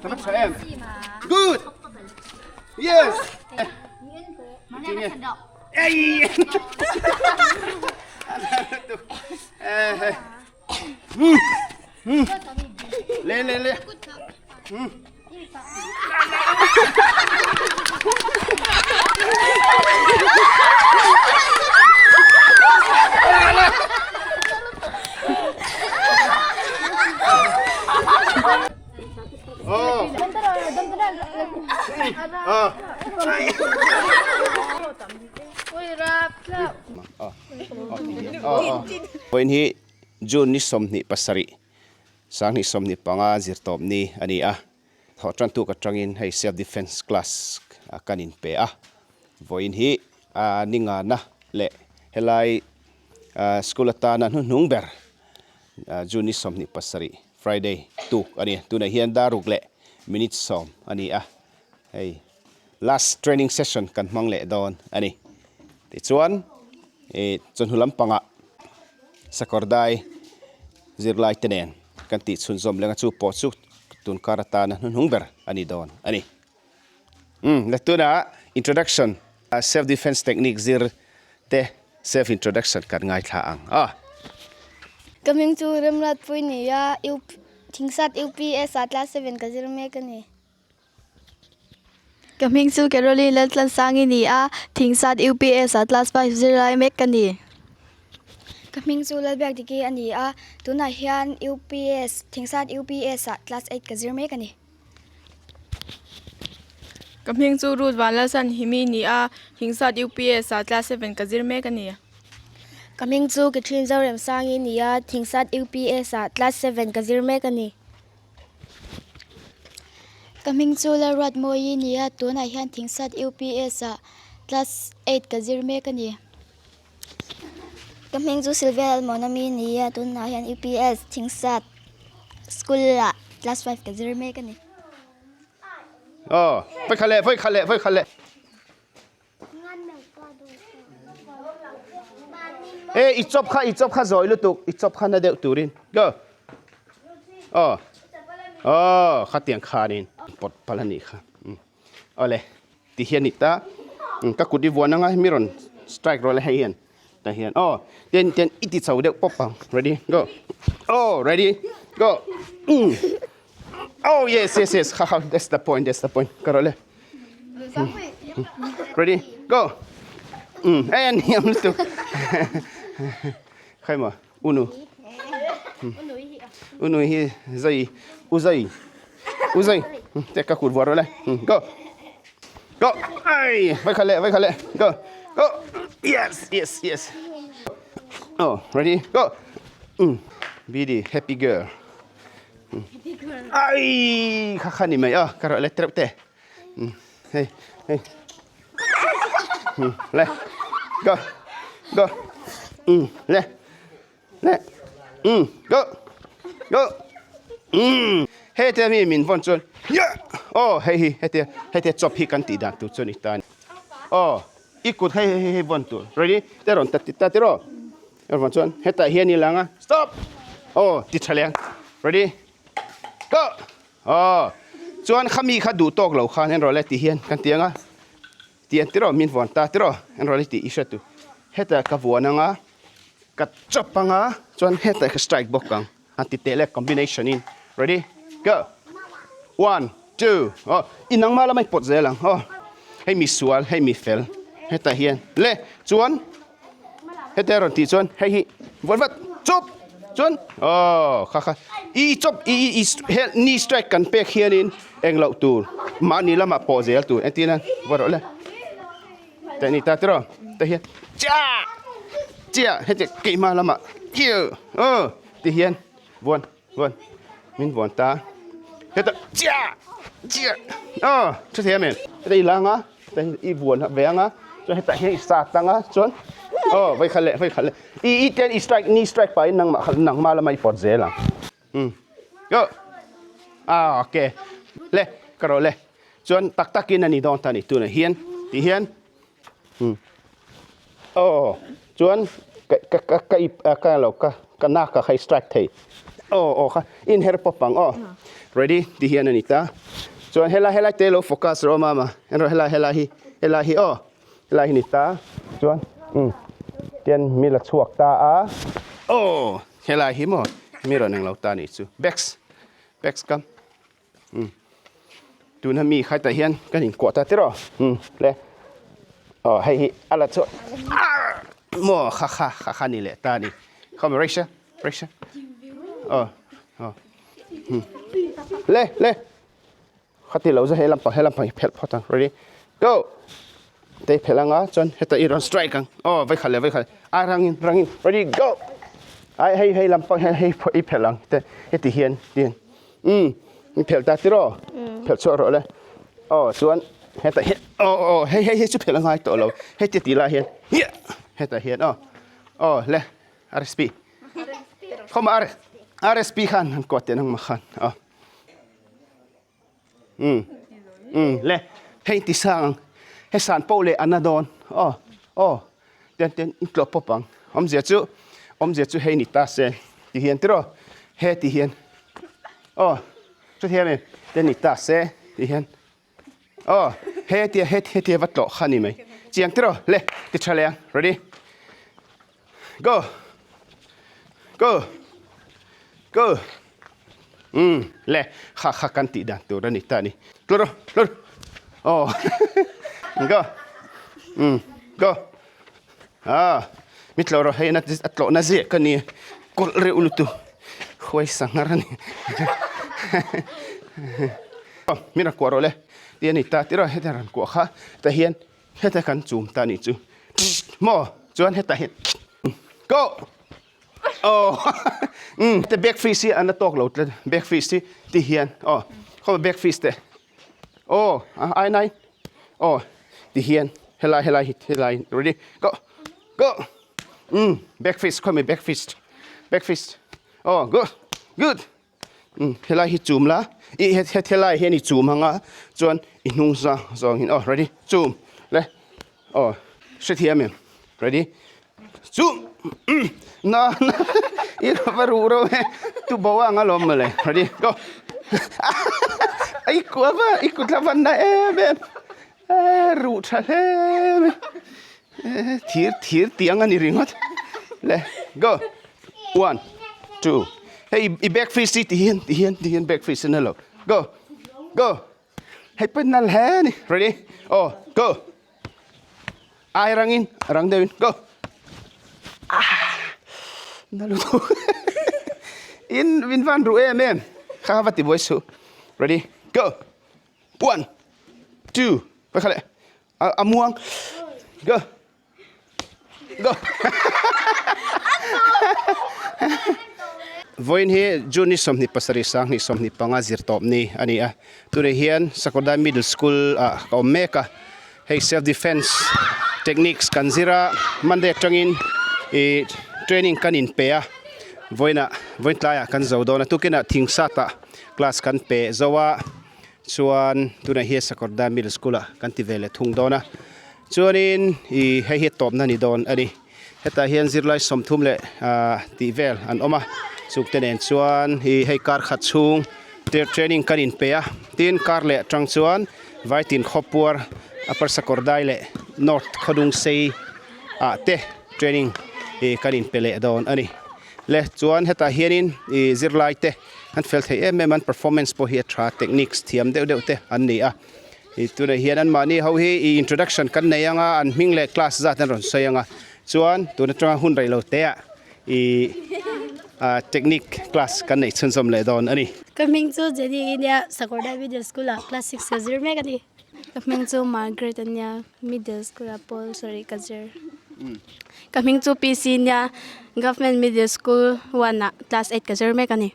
Ka va tha em. Good. Yes. Ei. Le le le. Vawiin hi June ni 27 2025 zirtawp ni a ni a. Thawh tan tuk atangin hei self defence class kan inpe a, vawiin hi ni ngana leh helai school atana hnuhnung ber June ni 27 Friday tuk a ni. Tunah hian dar ruk leh minute 10 a ni a, hei last training session kan hmang leh dawn a ni. Tichuan chawhnu lampangah Sakawrdai zirlai te nen kan tih chhunzawm leng a chu pawh chu tun kar atana hnuhnung ber a ni dawn a ni. Umm le tunah introduction self defence technique zir te self introduction kan ngaithla ang a. Ka hming chu Remratpui ni a, U Thingsat UPS ah class seven ka zir mek a ni. Ka hming chu Caroline Laltlansangi ni a, Thingsat UPS ah class five zirlai mek ka ni. Ka hming chu Lalbiakdiki a ni a, tunah hian UPS, Thingsat UPS ah class eight ka zir mek a ni. Ka hming chu Ruth Vanlalsanhimi ni a, Thingsat UPS ah class seven ka zir mek a ni. Ka hming chu Catherine Zoremsangi ni a, Thingsat UPS ah class seven ka zir mek a ni. Ka hming chu Lalruatmawi ni a, tunah hian Thingsat UPS ah class eight ka zir mek a ni. Ka hming chu Sylvia Lalmuanawmi ni a, tunah hian UPS Thingsat school ah class five ka zir mek a ni. Aw, vawi khat leh, vawi khat leh, vawi khat leh. E i chawp kha i chawp kha zawi lutuk i chawp kha na deuh turin go aw aw khatiang khanin pawt pal a nih kha awle ti hian ni ta ka kut i vuan anga mi rawn strike rawh le hei hian tah hian aw ten ten i ti chho deuh pawp ang ready go aw ready go oh yes yes yes kha kha that's the point that's the point ka rawh le. Ready? Go! Eh, niam lutuk. Khai ma, unu. Unu hi zai, u zai. U zai. Te ka kut vuar le. Go. Go. Ai, vai khale, vai khale. Go. Go. Yes, yes, yes. Oh, ready? Go. Be the happy girl. Ai, kha kha ni mai a, ka rawh le treuh te. Hei, hei. Le. Go. Go. Le. Le. Go. Go. He te mi min vawn chuan. Yeah. Oh, hei hi, he te, he te chop hi kan tih dan tur chuan i tan. Oh, i kut hei hei hei vawn tur. Ready? Te rawn ta ti ta tiraw. Rawn chuan hetah hian i lang a. Stop. Oh, ti tha leng. Ready? Go. Aw, chuan khami kha duh tawk lo khan enrawh le tih hian kan ti ang a, tih an ti rawh min vuan ta ti rawh enrawh le tih i hre tu. Hetah ka vuan ang a, ka chawp ang a, chuan hetah ka strike bawk ang an ti teh le combination in. Ready? Go! One, two, aw, i nangmah lamah i pawt zel ang aw. Hei mi sual, hei mi fel, hetah hian le chuan Hete a rawn tih chuan hei hi vawn vat chawp chuan aw kha kha i chawp i i he knee strike kan pek hianin eng loh tur mahni lamah pawh zel tur entir nan va rawh le teh ni ta tiraw teh hian chiah chiah heti keimah lamah kiu aw ti hian vawn vawn min vawn ta heta chiah chiah aw tha thei em heta i lang a. I vuan ve anga chuan hetah hian i start anga chuan aw vai khat leh vai khat leh i i ten i strike knee strike pahin nangmah kha nangmah lama i pawt zel ang um go ah okay le ka rawh le chuan tak takin a ni dawn ta a ni tunah hian tih hian um aw chuan ka ka ka ka ip ka lo ka ka nak ah kha i strike thei. Aw aw kha in her pawp ang aw. Ready ti hian a ni ta. Chuan helai helai te lo focus rawh mama. En rawh helai helai hi helai hi aw helai hi ni ta. Chuan um tian mi la chhuak ta a. Aw helai hi maw mi rawn englo ta nih chu. Backs backs kam um tuna mi khai tah hian kan inkuah ta tiraw um le aw hei hi a la chhuak maw kha kha kha kha ni leh ta a ni. Khawm race race aw aw um le le khati lo za he lampang he lampang hi phelh phawt ang ready go te phelh anga chuan heta i rawn strike ang aw vai khat leh vai khat a rangin rangin ready go ai hei hei lampang hian hei i phelh ang te heti hian ti hian umm i phelh ta tiraw phelh chhuak rawh le aw chuan hetah hian aw aw hei hei hei chu phelh a ngai tawh lo heti tih lai hian hiah hetah hian aw aw le rsp khawma rsp khan han kuah teh nangmah khan aw. Umm umm le hei ti sang ang he san poh leh a na dawn aw aw ten ten in tlawh pawp ang awmzia chu awmzia chu hei ni ta se ti hian tiraw he ti hian aw hrethiam em te ni ta se ti hian aw he tia he hetia va tlawh kha ni mai chiang tiraw le ti tha leh ang ready go go go Umm le kha kha kan tih dan tur a ni ta a ni. Tlu rawh tlu rawh aw go umm go ah mi tlawh rawh hei a tlawh na ziah ka ni kawlh reuh lutuk huai sanghar a ni aw mi rawn kuah rawh le tih a ni ta tiraw heta rawn kuah kha tah hian heta kan chum ta a nih chu maw chuan hetah hian go. Oh umm te back fist hi an la tawk lo tlat back fist hi ti hian aw khaw back fist te aw ai nai aw ti hian helai helai hi helai ready go go umm back fist khaw mi back fist back fist aw go good umm helai hi chum la i het helai hian i chum ang a chuan i hnung zawng zawng in aw ready chum le Aw hrethiam em ready chu na na i va ruh reuh e tu bo ang alawm mawle ready go i kut va i kut la van na em em ruh tha hle mai thir thir tiang a ni ringawt le go one two hei i back fist hi ti hian ti hian ti hian back fist a ni lo go go. Hei pawh nal hle a ni. Ready? Aw, go! Ai rangin, rang deuhin, go! Ah! Na lutuk. In min van ruh em em. Kha va ti buai suh. Ready? Go! One, two, pakhat leh. A muang. Go! Go! Vawiin hi June ni 27 sanghnih 25 zir tawp ni a ni a. Tunah hian Sakawrdai Middle School ah ka awm mek a. Hei self defence techniques kan zir a, Monday atangin ih training kan inpe a. Vawiinah vawiin tlaiah kan zo dawn a, tukinah Thingsatah class kan pe zo a. Chuan tunah hian Sakawrdai Middle School ah kan ti ve leh thung dawn a. Chuanin ih hei hi tawpna ni dawn a ni. Hetah hian zirlai 30 leh ah tih vel an awm a. Chungte nen chuan ih hei kar khat chhung training kan inpe a. Tin kar leh atang chuan Vaitin Khawpuar Upper Sakawrdai leh North Khawdungsei ah te training ih kan inpe leh dawn a ni. Le chuan hetah hianin ih zirlai te an fel thei em em a an performance pawh hi a tha techniques thiam deuh deuh te an ni a ih tunah hian anmahni ho hi ih introduction kan nei ang a an hming leh class zat an rawn sawi ang a chuan tun atanga hun rei lo te ah ih ah technique class kan neih chhunzawm leh dawn a ni. Ka hming chu Jenny ania Sakawrdai Middle School ah class 6 ka zir mek a ni. Ka hming chu Margaret ania Middle School ah pawl sarih ka zir. Ka hming chu PC nia Government Middle School 1 ah class 8 ka zir mek a ni.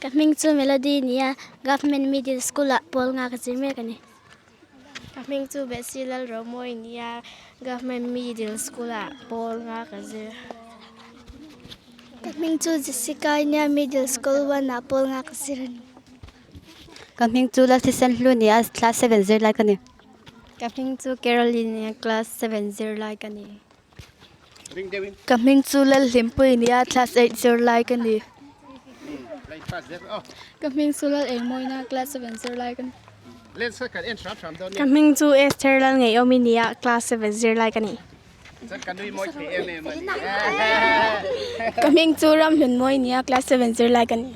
Ka hming chu Melody nia Government Middle School ah pawl nga ka zir mek a ni. Ka hming chu Betsy Lalromawi nia Government Middle School ah pawl nga ka zir. Ka hming chu Jessica nia Middle School 1 ah pawl nga ka zir a ni. Ka hming chu Lalthisan Hlu nia class 7 zir lai ka ni. Ka hming chu Caroline nia class 7 zir lai ka ni. Ka hming chu Lalhlimpui nia class 8 zir lai ka ni. Ka hming chu Lal Engmawina class 7 zirlai ka ni. Ka hming chu Esther Lal Ngeiawm i ni a, class 7 zirlai ka ni. Ka hming chu Ramhlun Mawi ni a, class 7 zirlai ka ni.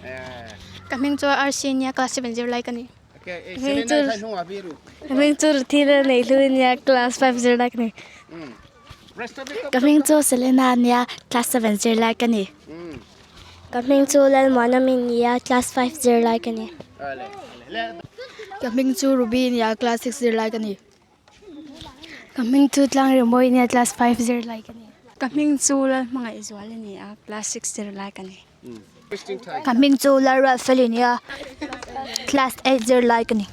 Ka hming chu Arsi nia, class 7 zirlai ka ni. Ka hming chu Ruthi Lalneihlu nia, class 5 zirlai ka ni. Ka hming chu Selena nia, class 7 zirlai ka ni. Ka hming chu Lalmuanawmi nia, class 5 zirlai ka ni. Ka hming chu Ruby nia, class 6 zirlai ka ni. Ka hming chu Tlangremawii nia class 5 zirlai ka ni. Ka hming chu Lalhmangaihzuali nia class 6 zirlai ka ni. Ka hming chu Lalruatfeli nia class 8 zirlai ka ni.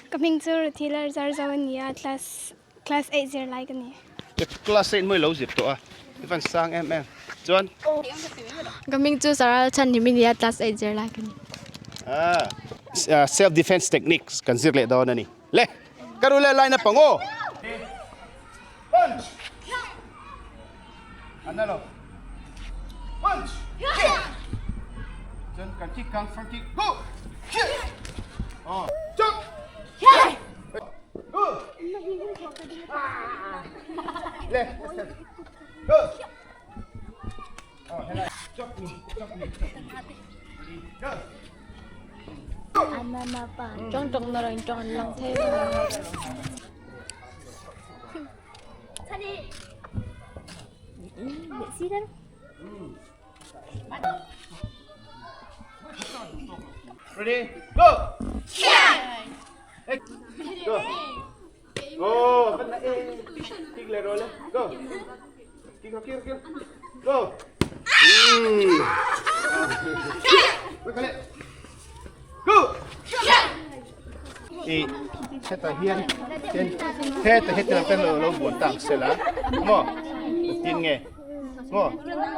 Ka hming chu Ruthi Lalzarzo nia class class 8 zirlai ka ni. Class 8 mawi lo zir tawh a i van sang em em chuan. Ka hming chu Sarah Chhanhimi nia class 8 zirlai ka ni. Ah self defense techniques kan zir leh dawn a ni. Le ka ru le line up ang aw. Punch. Ana lo. Punch. Chuan kan kick kang front kick. Go. Oh. Jump. Go. Le. Go. Oh, helai. Jump ni, jump ni, jump ni. Go. Ready? Go! Go! Oh, vẫn là kick lại rồi lên. Go. Kick kick kick. Go. Go. I heta hian ten heta heta pen lo lo buan tak sela mo tin nge mo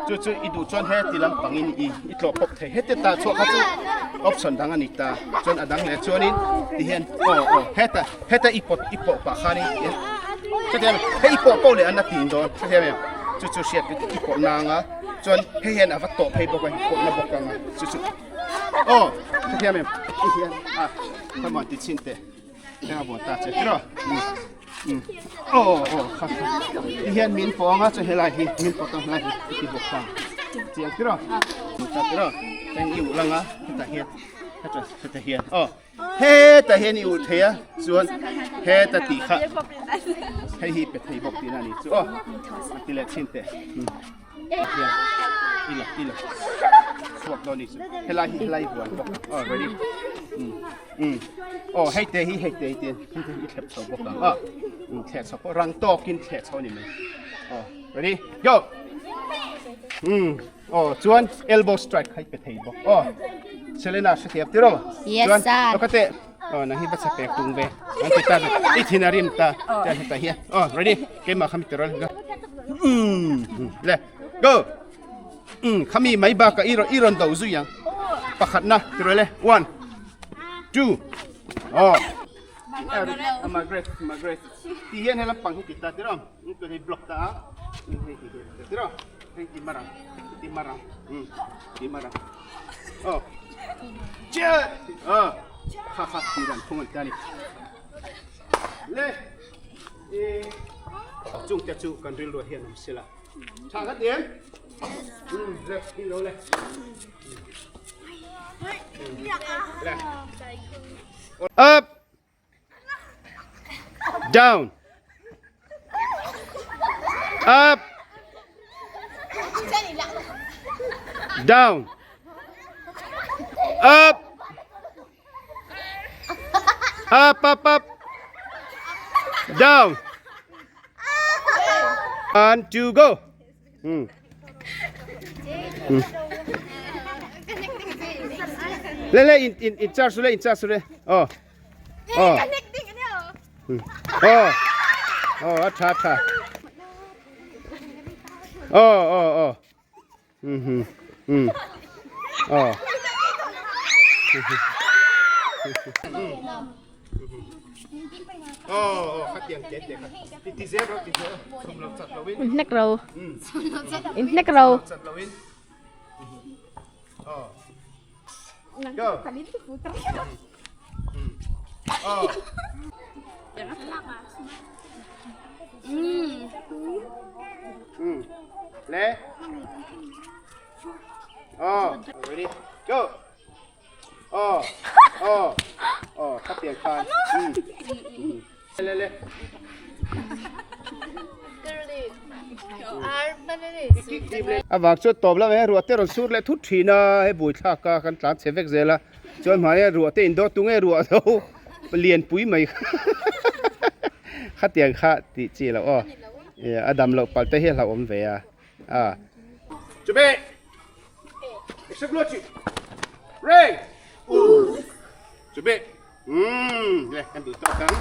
chu chu i duh chuan he ti lam pangin i i tlawh pawp thei hete ta chhuah kha chu option dang a ni ta chuan a dang leh chuanin ti hian aw aw heta heta i pawt i pawh pah khanin hetiang hei i pawh pawh leh an a tin dawn hetiang em chu chu hriat i pawh nang a chuan hei hian a va tawh phei bawk a i pawhna bawk ang a chu chu aw hetiang em i hian a khamuan ti chhin teh Eng a buan ta che tiraw? Aw aw kha kha ti hian min pawng a chu helai hi min pawt a helai hi i ti bawk ta chiang tiraw? Ta tiraw? Eng i uh lang a hetah hian heta heta hian aw hetah hian i uh thei a chuan heta tih kha hei hi pe thei bawk tihna a ni chu aw a ti leh chhin teh. Hian ila ila chhuak dawn ni chu helai hi helai huan bawk aw ready um um aw hei te hi hei te hi te hei te hi i thlep chho bawk ang aw um thleh chho pawh rang tawkin thleh chho ni mai aw ready go um aw chuan elbow strike khai pe thei bawk aw Selena hre thiam tiraw Yes sir ka te aw nang hi va chhe pek tung ve an ti ta i thin a rim ta te heta hian aw ready keimah kha mi tiraw go um le go um khami mai ba ka i i rawn do zui ang pakhat na tiraw le 1 2 aw Margaret Margaret ti hian helam pang hi ti ta tiraw tu hei block ta a hei ti hian tiraw hei ti marang ti marang ti marang Aw. Che. Aw. Kha kha ti dan phung an ta ni. Le. E. Chung te chu kan ril ro hian am sila. Tha ka tiam. Le hi lo le. Le. Up. Down. Up. Down. Up. Up, up, up. Down. One, two, go. Le le in in in charge le in charge le. Oh. Oh. Oh. Oh, a tha tha. Oh, oh, oh. Oh. Oh, oh, khatiang te te kha. Ti ti zel ro ti zel. Sum lo chat lo in. Hnek ro. In hnek ro. Chat lo in. Oh. Go. Oh. Le. Oh. Ready? Go. Oh. Oh. Oh, kha tiang khan. Le le. A vang chuan tawp lamah hian ruah te rawn sur leh thut thin a, hei buaithlak a kan tlan chhe vek zel a, chuan hmai a ruah te indawt tu nge ruah zo lian pui mai khatiang kha tih chi loh aw, a dam loh palh te hi a hlauhawm ve a, a. Chubeh! Chubeh! Umm le kan duh tawk ang.